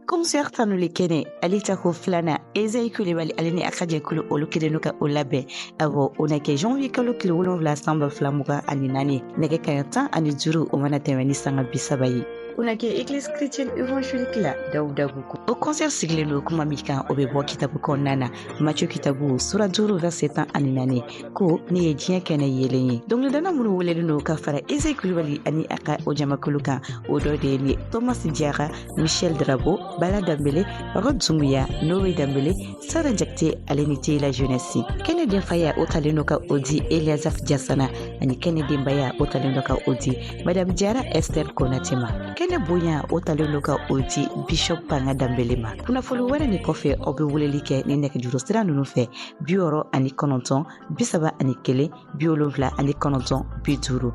Concert tanuli kɛnɛ ale tako filanan, Ezayi Kulibali ale ni a ka jɛkulu, olu kelen don ka o labɛn. Awɔ, o na kɛ janvier kalo tile 7 san 2024, nɛgɛ kaɲa 15, o mana tɛmɛ ni sanga 30 ye. O na kɛ Église chrétienne évangélique la Dawudabugu. O concert sigilen don kuma min kan, o bɛ bɔ kitabu kɔnɔna na, Matthieu kitabu sura 5, verset 14, ko ne ye diɲɛ kɛnɛ yelen ye. Dɔnkilidala minnu welelen don ka fara Ezayi Kulibali ani a ka o jamakulu kan, o dɔ de ye ni Thomas Diarra, Michel Drabo, Bala Dambele, Rod Zunguya, Noé Dambele, Sara Jakite ale ni Teyla Jeunesse. Kɛnɛ denfaya, o talen don ka o di Eliasaf Jasana, ani kɛnɛ denbaya, o talen don ka o di Madame Diarra Esther Konate ma. Kɛnɛ bonya, o talen don ka o di Bishop Panga Dambele ma. Kunnafoni wɛrɛ nin kɔfɛ, aw bɛ weleli kɛ ni nɛgɛjuru sira ninnu fɛ: 69 31 79 50.